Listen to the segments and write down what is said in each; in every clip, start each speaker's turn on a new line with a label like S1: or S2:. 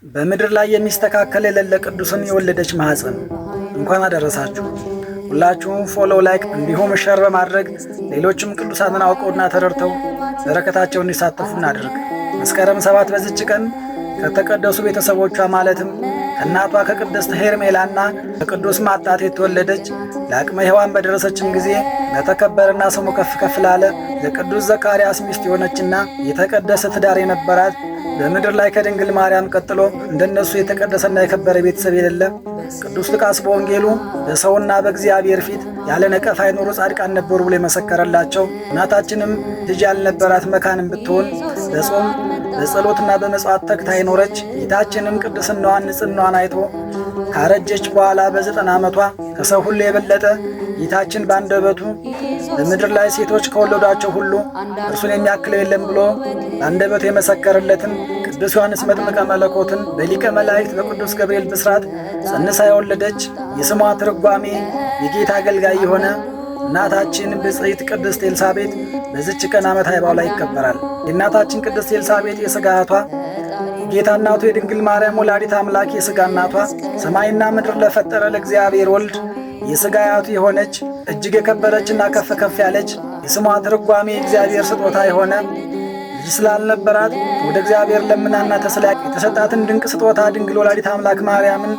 S1: በምድር ላይ የሚስተካከል የሌለ ቅዱስን የወለደች ማኅፀን እንኳን አደረሳችሁ። ሁላችሁም follow፣ like እንዲሁም share በማድረግ ሌሎችም ቅዱሳንን አውቀውና ተረድተው በረከታቸውን እንዲሳተፉ እናድርግ። መስከረም 7 በዚች ቀን ከተቀደሱ ቤተሰቦቿ ማለትም ከእናቷ ከቅድስት ሄርሜላና ከቅዱስ ማጣት የተወለደች፣ ለአቅመ ሔዋን በደረሰችም ጊዜ ለተከበረና ስሙ ከፍ ከፍ ላለ ለቅዱስ ዘካርያስ ሚስት የሆነችና የተቀደሰ ትዳር የነበራት፣ በምድር ላይ ከድንግል ማርያም ቀጥሎ እንደነሱ የተቀደሰና የከበረ ቤተሰብ የሌለ፣ ቅዱስ ሉቃስ በወንጌሉ በሰውና በእግዚአብሔር ፊት ያለ ነቀፋ የኖሩ ጻድቃን ነበሩ ብሎ የመሰከረላቸው፣ እናታችንም ልጅ ያልነበራት መካንም ብትሆን በጾም በጸሎትና በመጽዋት ተግታ የኖረች፣ ጌታችንም ቅድስናዋን ንጽሕናዋን አይቶ ካረጀች በኋላ በ90 ዓመቷ ከሰው ሁሉ የበለጠ ጌታችን በአንደበቱ በምድር ላይ ሴቶች ከወለዷቸው ሁሉ እርሱን የሚያክለው የለም ብሎ በአንደበቱ የመሰከረለትን ቅዱስ ዮሐንስ መጥምቀ መለኮትን በሊቀ መላእክት በቅዱስ ገብርኤል ብስራት ጸንሳ የወለደች፣ የስሟ ትርጓሜ የጌታ አገልጋይ የሆነ እናታችን ብጽዕት ቅድስት ኤልሳቤጥ በዚች ቀን ዓመታዊ በዓሏ ይከበራል። የእናታችን ቅድስት ኤልሳቤጥ የሥጋ እህቷ፣ የጌታ እናቱ የድንግል ማርያም ወላዲት አምላክ የሥጋ እናቷ፣ ሰማይና ምድር ለፈጠረ ለእግዚአብሔር ወልድ የሥጋ አያቱ የሆነች፣ እጅግ የከበረችና ከፍ ከፍ ያለች፣ የስሟ ትርጓሜ እግዚአብሔር ስጦታ የሆነ፣ ልጅ ስላልነበራት ወደ እግዚአብሔር ለምናና ተስላ የተሰጣትን ድንቅ ስጦታ ድንግል ወላዲት አምላክ ማርያምን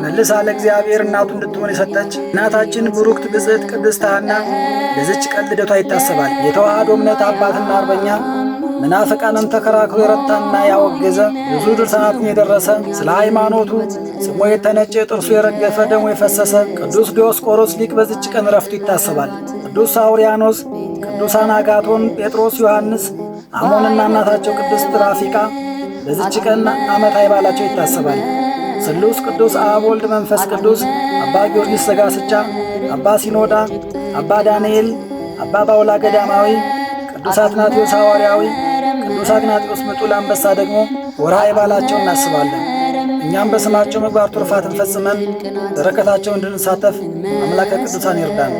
S1: መልሳ ለእግዚአብሔር እናቱ እንድትሆን የሰጠች እናታችን ብሩክት ብጽዕት ቅድስት ሐና በዚች ቀን ልደቷ ይታሰባል። የተዋህዶ እምነት አባትና አርበኛ፣ መናፍቃንን ተከራክሮ የረታና ያወገዘ፣ ብዙ ድርሳናትን የደረሰ፣ ስለ ሃይማኖቱ ጽሞ የተነጨ፣ ጥርሱ የረገፈ፣ ደሙ የፈሰሰ ቅዱስ ዲዮስቆሮስ ሊቅ በዚች ቀን ረፍቱ ይታሰባል። ቅዱስ አውሪያኖስ፣ ቅዱሳን አጋቶን፣ ጴጥሮስ፣ ዮሐንስ፣ አሞንና እናታቸው ቅድስት ራፊቃ በዚች ቀን ዓመታዊ በዓላቸው ይታሰባል። ስሉስ ቅዱስ አብ ወልድ መንፈስ ቅዱስ፣ አባ ጊዮርጊስ ዘጋስጫ፣ አባ ሲኖዳ፣ አባ ዳንኤል፣ አባ ባውላ ገዳማዊ፣ ቅዱስ አትናቴዎስ ሐዋርያዊ፣ ቅዱስ አግናጤዎስ ምጡል አንበሳ ደግሞ ወርሃዊ በዓላቸው እናስባለን። እኛም በስማቸው ምግባር ትሩፋትን ፈጽመን በረከታቸው እንድንሳተፍ አምላከ ቅዱሳን ይርዳን።